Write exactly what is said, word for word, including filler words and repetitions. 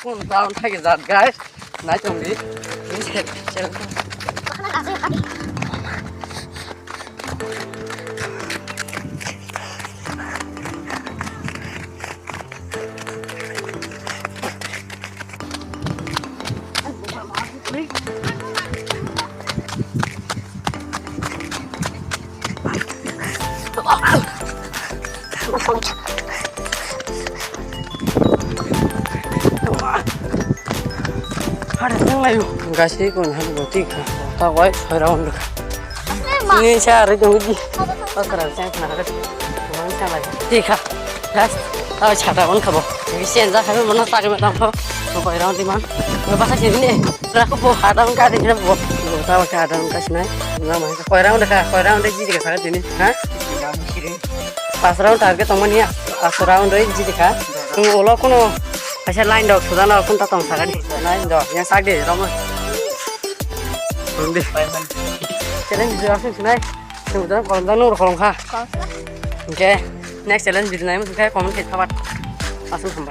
Kun round thagi jat, guys. Nai tong di. Gasi kun han boti kha. Ta wai phara on kha. Ni cha re dong di. Okra cha khna kha. Mang cha lai. Ti kha. Gas. Ta chata on kha bo. Ni sen ja kha mo na ta ke ma tam kha. Ko koi rang di man. Ko ba kha ni. Ra ko bo ha dang ka de bo. Ko ta ka dang ka sinai. Na ma ko rang de kha. Ko rang de ji de kha de ni. Ha? Pas round target tongmani ya. Pas round oi jidi kha. Ulo kuno kaisa line dok sudano kun ta tong sakani. Line dok yang sak de romo. Rondi. Challenge video asing sinai. Sudano kolom dano kolom kha. Oke. Next challenge video nai mungkin comment khe thabat. Asing sampai.